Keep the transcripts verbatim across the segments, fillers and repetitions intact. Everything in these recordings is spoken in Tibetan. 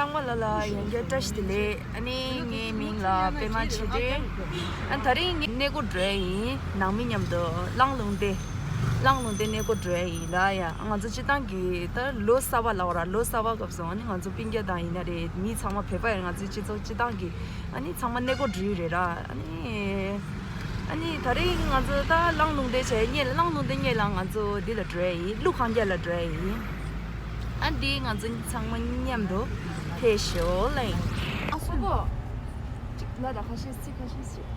ཚང་མ་ལ་ལ་ཡང་བསྐྱར་བཀྲ་ཤིས་བདེ་ལེགས། ཨ་ནི་ངའི་མིང་ལ་པད་མ་ཆོས་སྒྲོན། ཨ་ད་རིང་ངས་གནས་སྐོར་འགྲོ་ཡ་ཡིན། ནང་མི་མཉམ་དུ་གླང་ལུང་བསྟན། གླང་ལུང་བསྟན་གནས་སྐོར་འགྲོ་ཡ་ཡིན་ལ། ཡ་ང་ཚོ་སྤྱི་བཏང་གི་ད་ལོ་གསར་པ་ལབ་དགོས་ར། ལོ་གསར་པ་སྐབས་སུ་ཨ་ནི་ང་ཚོ་སྤུན་ཀྱག་དང་ཡིན་ན་རེད། མི་ཚང་མ་བོད་པ་ཡིན། ང་ཚོའི་སྤྱི་ཚོགས་སྤྱི་བཏང་གི་ཨ་ནི་ཚང་མ་གནས་སྐོར་འགྲོ་ཡི་རེད་ར། ཨ་ནི་ཨ་ནི་ད་རིང་ང་ཚོ་ད་གླང་ལུང་བསྟན་བྱས། སྔོན་ལ་གླང་ལུང་བསྟན་སྔོན་ལ་ང་ཚོ་འདི་ལ་འགྲོ་ཡ་ཡིན། ཀླུ་གན་རྐྱལ་ལ་འགྲོ་ཡ་ཡིན། ཨ་འདི་ང་ཚོ་ཚང་མ་མཉམ་དུ་ཕེབས་ཤོག་ལེ། ཨ་སོ་གོ། ཅིག་ལ་ད་ཁ་ཤས་ཚིག་ཁ་ཤས་ཤིག་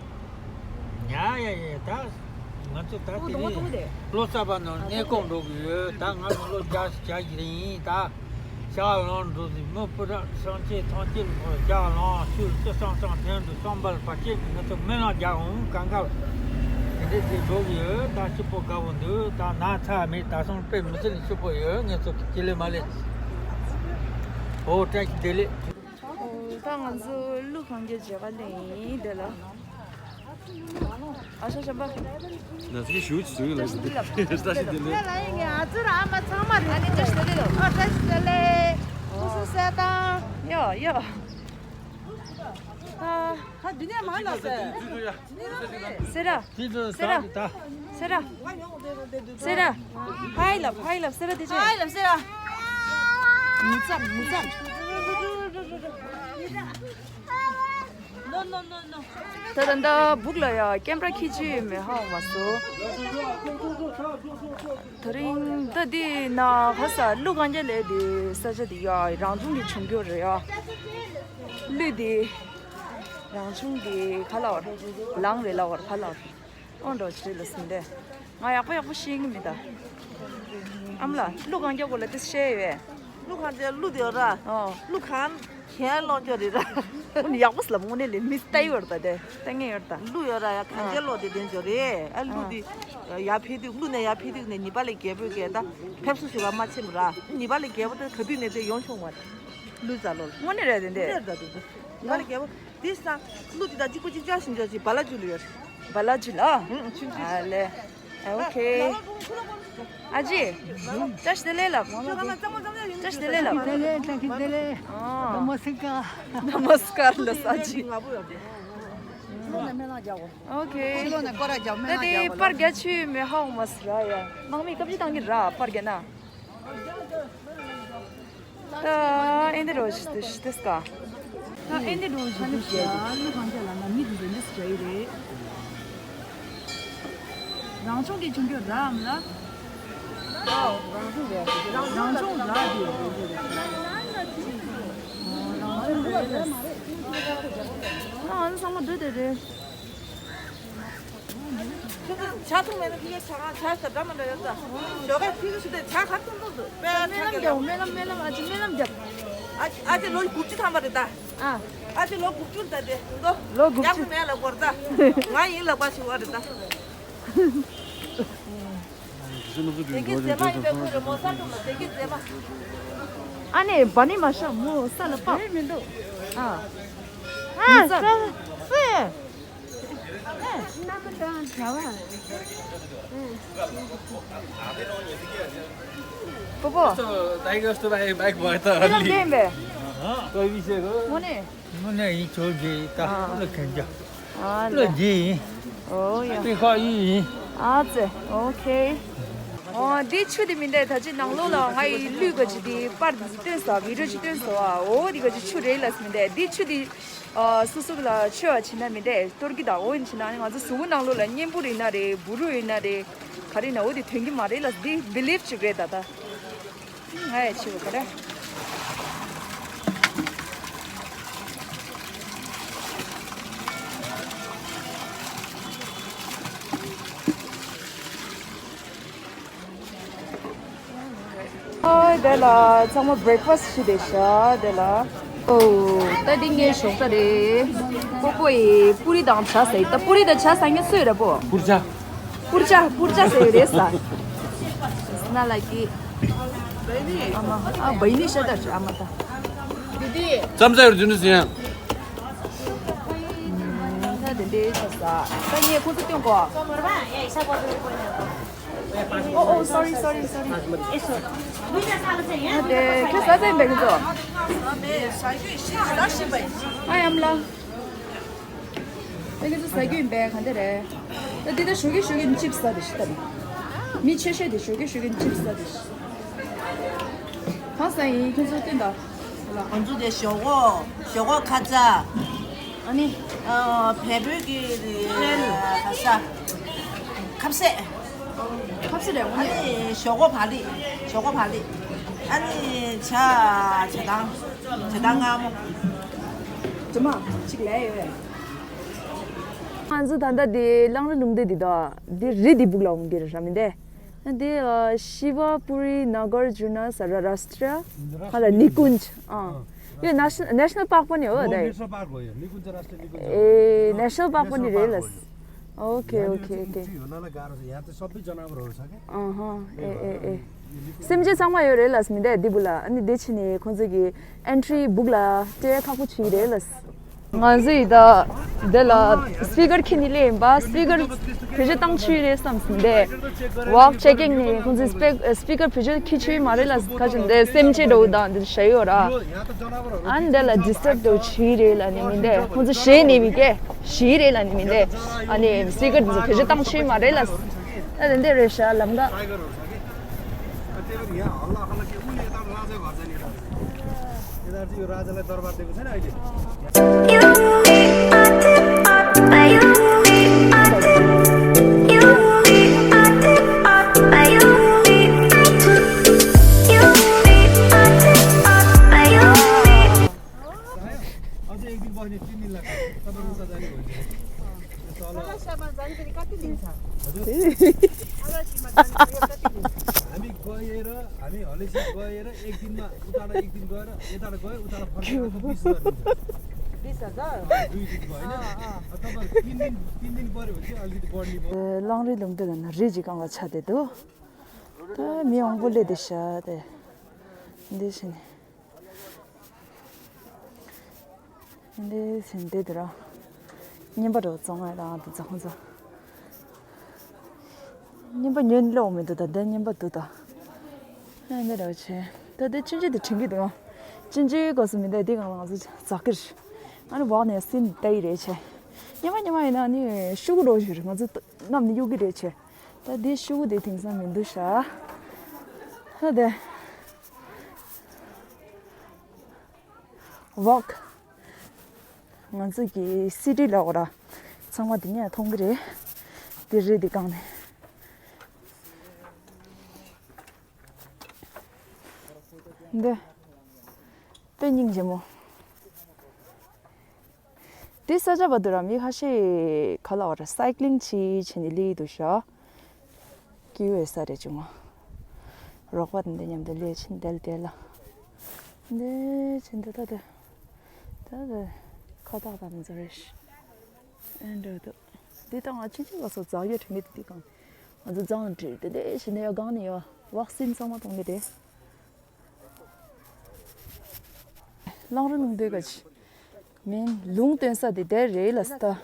ཡ་ཡ་ཡ། ད་ང་ཚོ་ད་ཨོ་དེ་དུང་བ་རིང་དུང་བ་དེ། ལོ་གསར་པ་ནང་ཨ་གནས་སྐོར་འགྲོ་གི་ཡོད། ད་ང་ཚོ་ལོ་བརྒྱ་ཞིག་བྱ་གི་ཡིན་ད། ཞག་ལང་འགྲོ་ཟིན་མི་སྤུ་ར་སང་ཆེ་ཐང་ཆེ་ལ་ཁོ་ཞག་ལང་ཆུ་ལ་ཅི་སང་སང་དོན་དུ་སང་འབལ་བ་ཆེ་ང་ཚོ་མི་ལ་རྒྱག་འོང་གང་ག་དེ་འདྲས་དེ་འགྲོ་གི་ཡོད། ད་སྐྱིད་པོ་དགའ་བོ་འདུག་ད་ན་ཚ་མེད། ད་སང་དཔེ་མི་སྲིད་ལ་སྐྱིད་པོ་ཡོད། ངེད་ཚོ་ཅི་ལས་མ་ལས། ཨོ་བཀྲ་ཤིས་བདེ་ལེགས། ཨོ་ད་ང་ཚོ་ཀླུ་གན་རྐྱལ་མཇལ་ག་སླེབས་ཡིན་དེ་ལ། ཨ་ཤ་ཤམ་པ། ན་ཚ་གི་ཞུ་ཅི་ཟུག་ཡོད་ལ་ཟིན་ཏེ་ལ་ལྟ་ཞིག་དེ་ལས། ལ་ལ་ཡིན་ངས་ཨ་ཙི་ར་ཨ་མ་ཚང་མ་རེད། ཨ་ནི་བཀྲ་ཤིས་བདེ་ལེགས་ལ། ཨ་བཀྲ་ཤིས་བདེ་ལེགས། ཨོ་སུ་སེ་ཏང་། ཡོ་ཡོ། ཨ་ཧ་འདི་ནས་མ་ལ་སེ། སེ་ར། དེ་ཚོ་སེ་ར། ད་ད། སེ་ར། སེ་ར། ཕའི་ལབ་ཕའི་ལབ་སེ་ར་དེ་ཆེ། ཕའི་ལབ་སེ་ར། མི་ཙམ་མི་ཙམ། No, no, no, no. ད་ད་ད་སྦུག་ལ་ཡ་ཀེམ་ར་ཁྱེར་ཅི་མེད་ཧ་འོང་མ་སོ། ད་རིང་ད་འདི་ན་ཧ་ས་ཀླུ་གན་རྐྱལ་ལས་དེ་ས་ཆ་དེ་ཡ་རང་བྱུང་གི་བྱུང་རྒྱུ་རེད་ཡ། ཀླུ་དེ་རང་བྱུང་གི་ག་ལ་བར་ལང་རེད་ལ་བར་ག་ལ་བར། ཨོ་འགྲོ་ཆེ་ལ་སུན་ཏེ། ང་ཡག་པོ་ཡག་པོ་ཤེས་ཀྱི་མི་ད། ཨ་མ་ལ་ཀླུ་གན་རྐྱལ་སྐོར་ལ་ཏི་བཤད་ཡོད། ཀླུ་གན་རྐྱལ་ཀླུ་དེ་ཡོད་ར། ཨོ། ཀླུ་གན་རྐྱལ་ལོག་རྒྱུ་རེད་ར། ཨོ་ནི་ཡག་པོ་སི་ལ་མོ་ནས་ལེ་མི་ལྟ་ཡོད་ར་ད་དེ་ལྟ་ངེས་ཡོད་ར་ད། ཀླུ་ཡོད་ར་ཡ་གན་རྐྱལ་ལོག་དེ་དེན་ཅོ་རེད། ཨ་ཀླུ་དེ་ཡ་ཕེ་དུས་ཀླུ་ནས་ཡ་ཕེ་དུས་ནས་ཉི་པ་ལས་རྒྱལ་པོའི་སྐད་ད་ཕེབས་བསུ་ཞུ་བ་མ་ཕྱིན་ར། ཉི་པ་ལས་རྒྱལ་པོ་དེ་ག་དུས་ནས་དེ་ཡོང་ཆོག་མ་རེད། ཀླུ་རྫ་ལོ་ལ། དངོས་གནས་རེད་དེ་འདྲས། དངོས་གནས་རེད་ད་དེ་དེ། ཉི་པ་ལས་རྒྱལ་པོ། དེ་ས། ཀླུ་དེ་དང་གཅིག་པ་གཅིག་རྐྱང་ཞིག་འཇོག་ཅིག་བ་ལ་ཇུ་ལུ་ཡོད། བ་ལ་ཇུ་ལ། ཨ་ལེ། ཨོ་ཁེ། ཨ་ཅི། བཀྲ་ཤིས་བདེ་ལེགས་ལབ། བཀྲ་ཤིས་བདེ་ལེགས་ལབ། བཀྲ་ཤིས་བདེ་ལེགས། ཨོ། ན་མ་སི་ཀ། ན་མ་སི་ཀ་ལབ་ས་ཅི། ཨོ་ཁེ། ད་དེ་པར་རྒྱ་ཆུ་མེ་ཧ་འོང་མ་སི་ར་ཡ། དམག་མི་སྐབས་ཅི་བཏང་གི་ར་པར་རྒྱ་ན། ད་ཨེ་འདི་རོ་ཞིག་ཏུ་ཞིག་ཏུ་སྐ། ད་ཨེ་འདི་རོ་ཞིག་ཏུ་ཞིག་ཡ། ནི་གང་ཅག་ལ་ན་མི་འདི་འདི་འདི་ཞིག་ཡི་རེད། རང་བྱུང་གི་བྱུང་རྒྱུ་ར་འམ་ལ། རང་བྱུང་ར་དེ། རང་བྱུང་ར་དེ། ཨ་ཨ་ཚང་མ་འདི་དེ་རེད། ཆ་ཐུང་མེད་ན་ཕི་གེ་ཆ་གང་ཆ་ས་འདྲ་མི་འདྲ་ཡོད་ད། ཞོགས་ཀས་ཕི་གེ་ཞུ་དེ་ཆ་ག་ཐུང་ཐུང་འདུག་དཔེ་ཆ་རྒྱབ་ལ། སྨན་ལམ་རྒྱབ། སྨན་ལམ་ཨ་ཅེ་སྨན་ལམ་རྒྱབ། ཨ་ཨ་ཅེ་ལོ་དགུ་བཅུ་ཐམ་པ་རེད་ད། ཨ་ཨ་ཅེ་ལོ་དགུ་བཅུ་ད་དེ་འདུག་ལོ་དགུ་བཅུ། ཡག་པོ་མེད་ལ་སྐོར་ད། ང་ཡིན་ལ་པ་ཞུ་བ་རེད་ད། དེ་གི་ཟེ་མ་ཡིན་པའི་ཁོ་རེ་མོ་ས་ཀྲུམ་ལ་དེ་གི་ཟེ་མ། ཨ་ནེ་བ་ནི་མ་ཤ་མོ་ས་ལ་པ། མི་འདུག་ཨ། ཨ་ས་ས། པོ་པོ། ད་ཡིག་སྟོད་པ་ཡིག་བྷེག་བྷེག་ད་ལི། ལམ་འདེམས་པས། ད་ཡིག་ཤེས་གོ། ངོ་ནས། ངོ་ནས་ཡིན་ཆོག་གི་ད་ཨ་ལ་གན་རྒྱ། ཨ་ལ་ལ་རྒྱ་ཡིན། ཨོ་ཡ། པི་ཁ་ཡིན་ཡིན། ཨ་ཙེ་ཨོ་ཁེ། ཨོ་འདི་ཆུ་དེ་མིན་ཏེ་ད་ཅི་ནང་ལོགས་ལ་ང་ཡི་ལུས་ག་ཅི་དེ་པར་དེ་ཚོ་སྟོན་ས་བི་ཌིའོ་ཅིག་སྟོན་ས་ཨོ་འདི་ག་ཅི་ཆུ་རེད་ལ་མིན་ཏེ་འདི་ཆུ་དེ། ཨ་སོ་སོ་ལ་མཆོད་པ་བྱེད་ན་མི་འདྲ་གཏོར་གི་དང་འོ་ཡིན་ཕྱིན་ན་ང་ཚོ་གཟུགས་པོ་ནང་ལོགས་ལ་གཉན་འབུར་ཡིན་ན་རེད་འབུ་རུ་ཡིན་ན་རེད་ག་རེ་ཡིན་ན་འོ་དེ་ཐོན་གི་མ་རེད་ལ་འདི་བི་ལིབ་ཅིག་རེད་ད་ད། ང་ཡ་ཆེ་བ་ག་རེ། ཨོ་དེ་ལ་ཚང་མ་བྷི་རེག་ཕ་སི་ཊི་བྱེད་བསྡད་ཤག་དེ་ལ། ཨོ་ད་འདི་ངའི་ཞོགས་ཇ་རེད། པོ་པོ་ཡིས་པུ་རི་དང་ཇ་ཟ་ཡི་ད། པུ་རི་དང་ཇ་ཟ་མཁན་སུ་ཡོད་རེད་པོ། པུར་ཇ། པུར་ཇ་པུར་ཇ་ཟ་ཡི་རེད་ས། ན་ལ་ཀི། ཨ་མ་ཨ་བའི་ནི་ཤ་ད་ཨ་མ་ད། ཙམ་ཙམ་རྒྱུ་ནི་ཟིན། ད་དེ་འདྲའི་ཆ་ས་ད་ངས་ཁོ་ཚོ་སྟོན་གོ། Oh, oh, sorry, sorry, sorry. ཨ་དེ་ཁྱོད་ས་ཚན་འདེགས་ཚོ། ཨ་ཡམ་ལ། ད་ཁྱེད་ཚོ་ཟ་རྒྱུ་ཡིན་པས་ག་འདྲ་རེད། ད་འདི་ད་ཞོགས་ཀས་ཞོགས་ཀས་ཅིབ་སི་ཟ་དེ་ཞིག་ལྟ་ནི། མི་ཆེ་ཤོས་དེ་ཞོགས་ཀས་ཞོགས་ཀས་ཅིབ་སི་ཟ་དེ་ཞིག་གང་ཟ་ཡིན་ཁྱེད་ཚོ་སྟོན་ད། ང་ཚོ་དེ་ཞོག་ཁོག་ཞོག་ཁོག་ཁ་ཚ། ཨ་ནི། ཨ་བལ་པོའི་གི་ཁ་ས། ཁབ་སེ། ཁབ་སེ་རེད་འོ་ཨ་ནི། ནི་ཞོག་ཁོག་བག་ལེབ། ཞོག་ཁོག་བག་ལེབ། ཨ་ནི་ཇ་ཇ་དང་། ཇ་དང་མངར་མོ། ཇ་མ་གཅིག་ལས་ཡོད། ང་ཚོ་ད་ལྟ་འདི་གླང་རི་ལུང་བསྟན་འདི་དང་འདི་རི་འདི་སྦུག་ལ་འོང་གི་རེད་ར་མིན་ཏེ། འདི་ཤི་བ་པུ་རི་ནཱ་གར་ཇུ་ན་ས་ར་རཱས་ཏྲ་ཧ་ལ་ནི་ཀུན་ཇ། ཨ་ཡོད། ནེ་ཤ་ནལ་པཱརྐ་པོ་ནི་ཡོད་ད། ནེ་ཤ་ནལ་པཱརྐ་གོ་ཡོད། ནི་ཀུན་ཇ་རཱས་ཏྲ་ནི་ཀུན་ཇ། ཨེ་ནེ་ཤ་ནལ་པཱརྐ་པོ་ནི་རེད་ལ། ཨོ་ཁེ་ཨོ་ཁེ་ཨོ་ཁེ། ཨ་ཧ་ཨེ་ཨེ་ཨེ། སེམས་ཅན་ཚང་མ་ཡོད་རེད་ལ་མིན་ཏེ་འདི་སྦུག་ལ། ཨ་ནི་འདི་ཕྱི་ནས་ཁོང་ཚོ་གི་ཨེན་ཊི་རི་སྦུག་ལ་སྤྲད་ཁག་པོ་བྱེད་ཀྱི་རེད་ལ། ང་ཚོ་ཡི་ད་འདི་ལ་སི་པི་ཀར་ཁྱེར་ནས་སླེབས་ཡིན་པ། སི་པི་ཀར་བེད་སྤྱོད་བཏང་ཆོག་རེད་བསམ་སོང་སྟེ། ཝོག་ཅེ་ཀིང་ནས་ཁོང་ཚོས་སི་པི་སི་པི་ཀར་བེད་སྤྱོད་ཁྱེར་ཆོག་མ་རེད་ལ། ཁ་ཅིག་འདི་སེམས་ཅན་འདྲ་བོ་དང་འདི་བྱས་ཡོད་ར། ཨ་ནི་འདི་ལ་ཌི་སི་ཊརབ་འདྲ་བོ་བྱེད་ཀྱི་རེད་ལ་ནི་མིན་ཏེ། ཁོང་ཚོ་ཞེད་ནས་མི་སྐད་ཞེད་རེད་ལ་ནི་མིན་ཏེ། ཨ་ནི་སི་པི་ཀར་འདི་ཚོ་བེད་སྤྱོད་བཏང་ཆོག་མ་རེད་ལ། ཨ་དེ་འདི་རེད་ཤག་ལམ་ཀ अझै एक दिन बस्ने, तिन दिन लाग्छ। तपाईँ उता जाने हो भने। तल। अलैँचीमा जाने फेरि कति लिन्छ? हजुर। अलैँचीमा जाने फेरि कति लिन्छ? हामी गएर, हामी हलेसी गएर एक दिनमा उताबाट एक दिन गएर, यताबाट गयो, उताबाट फर्केर आएको बिस हजार लिन्छ। बिस हजार? अँ, दुई दिनको, होइन? अँ, अँ। अब तपाईँहरू तिन दिन, तिन दिन पऱ्यो भने चाहिँ अलिकति बढ्ने भयो। གླང་རི་ལུང་བསྟན་ན་རི་ཅིག་སྒང་ལ་ཆགས་བསྡད་འདུག་ད་མི་མང་པོ་སླེབས་བསྡད་ཤག་དེ། འདི་བཞིན། འདི་ཟིན་འདི་དུ་ར། རྔན་པ་འགྲོ་བཙོང་ང་རང་དུ་བཙོང་ཚོ། རྔན་པ་ཉོས་ལོག་མི་འདུག་ད་འདི་རྔན་པ་འདུག་ད། ཨ་འདི་ར་བྱས། ད་འདི་ཅིན་ཅི་དེ་དྲན་གི་འདུག་ཨ། ཅིན་ཅི་གོ་སུ་མི་འདུག་དེ་གང་ལ་ང་ཚོ་འཛག་གི་རེད། ཨ་ནི་བག་ནས་སིན་ཏའི་རེད་བྱས། རྔན་པ་རྔན་པ་ཡིན་ན་ནི་ཤུ་གུ་འགྲོ་ཞིག་རེད། ང་ཚོ་རྔམ་ནི་གཡུག་གི་རེད་བྱས། ད་འདི་ཤུ་གུ་དེ་དེང་སང་མི་འདུག་ཤག་ད་དེ། ཝོག་ང་ཚོ་གི་སི་ཊི་ལ་འོ་ར། ཚང་མ་དེ་ནས་མཐོང་གི་རེད། དེ་རེད་དེ་གང་ནས། འདི། དཔེ་སྙིང་རྗེ་མོ། དེ་ས་ཆ་བར་དུ་ར་མི་ཁ་ཤས་ག་ལ་འོ་ར་སའི་ཀི་ལིང་བྱེད་བྱེད་ནས་སླེབས་འདུག་ཤག་ཀི་ཡུ་ཨེ་ས་རེད་བྱུང་ང་། རོགས་པ་དང་དེ་མཉམ་དུ་སླེབས་ཕྱིན་དལ་དལ་ལ། འདི་ཕྱིན་དེ་ད་དེ། ད་དེ། ཁ་བཏགས་དང་མི་འཛོ་རེད། ཨེ་འདྲ་འདུག་འདི་ད་ང་ཕྱིན་ཕྱིན་ལ་སོགས་འཛག་ཡོད་དྲན་གི་འདུག་དེ་གང་། ང་ཚོ་འཛག་ནས་བྲིས་དེ་འདྲ་ཞིག་ནས་ཡ་གང་ནས་ཡ་ཝག་སིན་ཚང་མ་གཏོང་གི་རེད། གླང་རི་ལུང་བསྟན་ག་ཅི། མིན་ལུང་སྟོན་ས་དེ་དེ་རེད་ལ་སི་ད།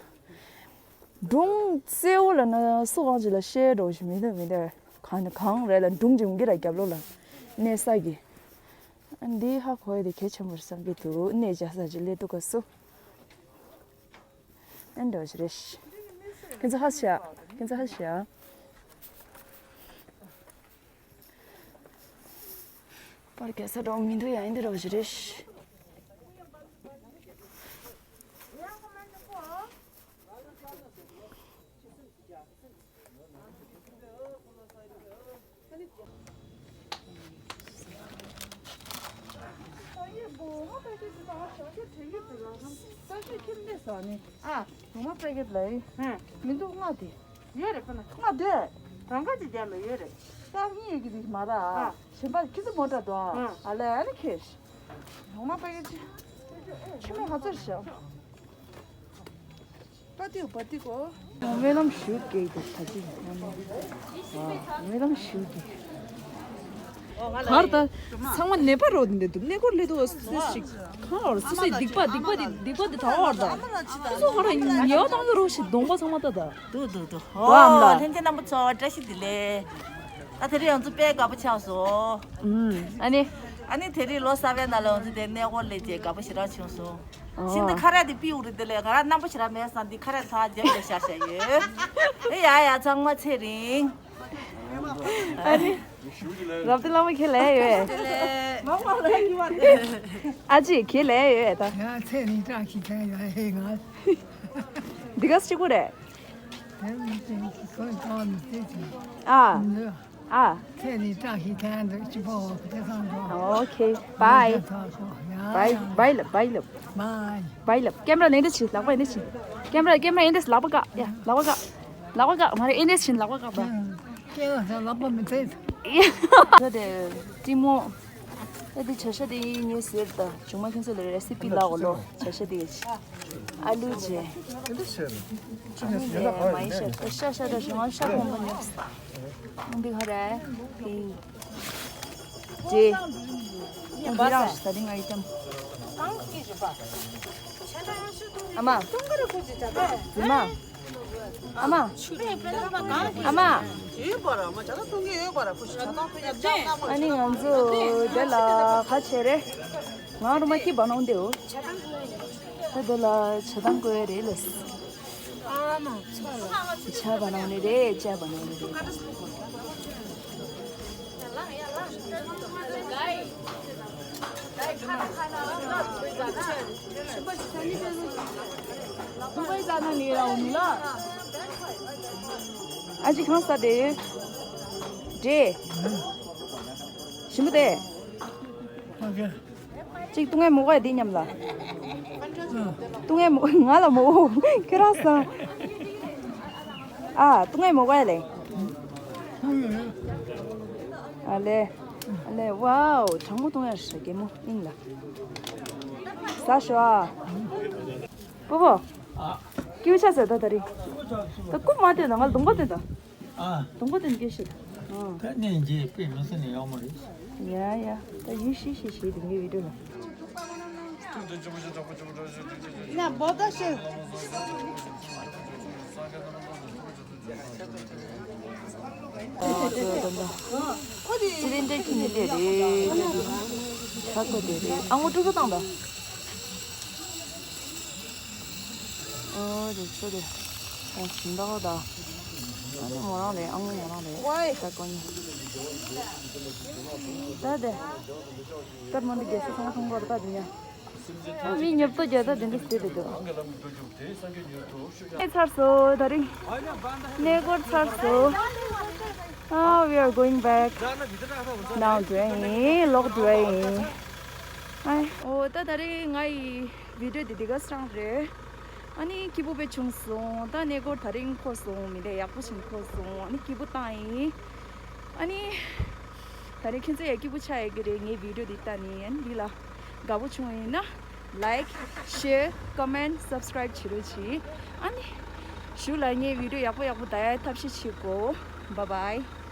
སྒྲུང་གསལ་བོ་ལ་ན་སུ་གང་ཅི་ལ་བཤད་འགྲོ་ཞིག་མི་འདུག་མི་འདུག་གང་ནས་གང་རེད་ལ་སྒྲུང་ཅིག་འོང་གི་ར་རྒྱབ་ལོགས་ལ་གནས་ས་གི། འདི་ཧ་གོ་ཡ་དེ་གལ་ཆེན་པོ་རེད་བསམ་གི་འདུག་གནས་བཅའ་ས་ཅིག་སླེབས་འདུག་ག་སུ། ཨེ་འདྲ་བ་ཞིག་རེད། ཁྱེད་ཚོ་ཧ་ཤ། ཁྱེད་ཚོ་ཧ་ཤ། པར་རྒྱག་ས་འགྲོ་མི་འདུག་ཡ། ཨེ་འདྲ་བ་ཞིག་རེད། ཨ། ངོ་མ་པེ་ཀེ་ཊི་ལ་ཡིན། ཧུམ། མི་འདུག་ལྔ་དེ། ཡོད་རེད་ཕ་ན། ལྔ་དེ། རང་ག་ཅིག་རྒྱབ་ལ་ཡོད་རེད། ད་གཉིས་ཡོད་ཀྱི་རེད་མ་ར། ཨ། གཞན་པ་ཁྱི་ཚོ་མོ་འདྲ་འདུག་ཨ། ཨ་ལས་ཨ་ནི་ཁེ། ངོ་མ་པེ་ཀེ་ཊི། ཆུ་མིག་ང་ཚོར་བཞག་པ་ཏིའུ་པ་ཏི་ཀོ། སྨོན་ལམ་ཞུ་གེ་དེ་ད་ཅི་ཡིན་ན། སྨོན་ལམ་ཞུ་གེ་གར་ད་ཚང་མ་ནད་པ་རོ་འདི་འདུག་གནས་སྐོར་ལས་དུ་སུ་ཞིག་གང་བར་སུ་སུའི་སྡིག་པ་སྡིག་པ་འདི་སྡིག་པ་འདི་དྲག་བར་ད་སུ་སུ་ག་ར་ཉེ་བ་དང་ལ་རོ་ཞིག་གདོང་པ་ཚང་མ་ད་ད། འདུག་འདུག་འདུག་འོ་ཨམ་ལ། ལྷན་རྒྱས་རྣམ་པ་ཚོ་བཀྲ་ཤིས་བདེ་ལེགས། ད་དེ་རིང་ང་ཚོ་དཔེ་དགའ་པོ་ཆགས་སོང་། ཨུམ། ཨ་ནི། ཨ་ནི་དེ་རིང་ལོ་གསར་པའི་ནང་ལ་ང་ཚོ་དེ་གནས་སྐོར་ལས་བྱས་དགའ་པོ་ཞེ་དྲག་བྱུང་སོང་། ཨོ། ཤིན་ཏུ་ཁ་རས་དེ་པིའུ་རེད། དེ་ལས་ང་རང་རྣམ་པ་ཞེ་དྲག་མེད་བསམ་དེ་ཁ་རས་ཚར་རྒྱབ་ལ་བཞག་བཞག་ཡོད། ཨེ་ཡ་ཡ། ཚང་མ་ཚེ་རིང་། ཨ་ནི། རབ་ཏུ་བླ་མ་ཁྱེད་ལས་ཡོད། ཨ་ཅེ་ཁྱེད་ལས་ཡོད་ད། ཡ་ཚེ་རིང་བཀྲ་ཤིས་བདེ་ལེགས་ཧེ་ང་། འདི་ག་གཅིག་པོ་རེད། དེ་མི་ཚེ་གི་ཁོའི་ཐོག་ནས་བལྟས་ཚེ། ཨ། ནུ། ཨ། ཚེ་ནི་བཀྲ་ཤིས་ཐན་འདུག་སྤྱི་པོ་འོ་དེ་སང་འགྲོ། ཨོ་ཁེ། བའི། ཡ་བའི། བའི་ལབ། བའི་ལབ། བའི། བའི་ལབ། ཀེམ་ར་ནས་འདི་ཕྱིན། ལག་པ་འདི་ཕྱིན། ཀེམ་ར། ཀེམ་ར་འདི་ལག་པ་བཀག་ཡ། ལག་པ་བཀག་ལག་པ་བཀག་མ་རེད། འདི་ཕྱིན། ལག་པ་བཀག་པ། ཀེམ་ར་ལག་པ་མི་ཚེ། ཡ། ད་དེ་ཏི་མོ། ཨེ་དེ་བྱ་ཤ་དེ་ངས་ཟེར་ད། ཆུང་མ་ཁྱོད་ཚོ་ལ་རེ་སི་པི་ལ་འོ་ལོ། བྱ་ཤ་དེ་ཨ་ལུ་བྱས། ཨ་ལུ་བྱས་མ་ཡི་ཤ་ཤ་ཤ་ད་ཞུ་ང་ཤ་ཁོང་པ་ཉོབ། འདི་ག་རེད། ཕིང་། ཇེ། འདི་རང་ཞིག་ད་རིང་ང་ཡི་ཅམ། ཨ་མ། རྫི་མ། ཨ་མ། ཨ་མ། ཨ་ནི་ང་ཚོ་འདི་ལ་ག་བྱེད་རེད། ང་རུ་མ་ཁྱི་བ་ནང་འདེའུ། ད་འདི་ལ་བྱ་དང་བསྐོལ་རེད་ལ། ཆ་བ་ནང་ནས་རེད། ཆ་བ་ནང་ནས་རེད། ཨ་ཅེ་གང་ས་དེ། འདྲེ། ཞིམ་པོ་དེ། གཅིག་ཏུ་ངའི་མོ་ག་དེ་མཉམ་ལ། ཏུ་ངའི་མོ་ང་ལ་མོ་ཁྱོད་རང་ས། ཨ་ཏུ་ངའི་མོ་ག་ལེ། ཨ་ལེ། ཨ་ལེ། ཝའོ། གྲང་མོ་ཏུ་ངའི་ཧྲ་གེ་མོ་ཨིན་ལ། ས་ཤོ་ཨ། པོ་པོ། ཀིའུ་ཆ་ཟེར་ད་ད་རེད། ད་ཀུ་མ་དེ་ད་ང་ལ་གདོང་པ་དེ་ད། ཨ། དུང་པ་དེ་འདི་ཞིག་ཨ། ད་ནས་རྗེས་དཔེ་མི་སྲིད་ནས་ཡག་མོ་རེད། ཡ་ཡ། ད་ཡུལ་ཤི་ཤི་ཤི་དེ་ངའི་བི་ཌིའོ་ལ། ན་བོ་ད་ཤི། ཨ་ད་ད་ད། ཙི་རེ་འདྲ་ཁྱི་ནི་དེ་རེད། ཁ་ཁོ་དེ་རེད། ཨ་ངོ་ཀྲུག་ཀྲུག་བཏང་ད། ཨོ་རེད་ཚོ་རེད། ཨ་ཞིམ་པོ་ད། ཨ་ནི་མོ་རང་རེད། ཨ་ངོ་མོ་རང་རེད། ཝའི། ད་ཀོ་ནི། ད་དེ། ད་མོ་འདི་རྒྱལ་སྲས་ཚང་མ་མཐོང་གོ་ད་དེ་ཉ། ཨ་མི་ཉོབ་ཏོ་རྒྱ་ད་དེ་འདྲ་ཟེར་དེ་འདུག་ཨེ་ཚར་སོ་ད་རིང་། གནས་སྐོར་ཚར་སོ། Oh, we are going back now, drain. ལོག་འགྲོ་ཡིན། ཨའི། ཨོ་ད་ད་རིང་ང་ཡི་བི་ཌིའོ་འདི་འདི་ག་སྲང་རེད། ཨ་ནི་སྐྱིད་པོ་དཔེ་བྱུང་སོང་། ད་གནས་སྐོར་ད་རིང་འཁོར་སོང་། མི་ལས་ཡག་པོ་ཞིག་འཁོར་སོང་། ཨ་ནི་སྐྱིད་པོ་བཏང་ཡིན། ཨ་ནི་ད་རིང་ཁྱེད་ཚོ་ཡང་སྐྱིད་པོ་ཆགས་ཡོད་ཀྱི་རེད། ངའི་བི་ཌིའོ་འདི་ལྟ་ནི། ཨ་ནི་འདི་ལ་དགའ་པོ་བྱུང་ཡིན་ན། Like, share, comment, subscribe བྱེད་རོགས་གྱིས། ཨ་ནི་གཞུག་ལ་ངའི་བི་ཌིའོ་ཡག་པོ་ཡག་པོ་ལྟ་ཡའི་ཐབས་ཤེས་བྱེད་གོ། Bye bye.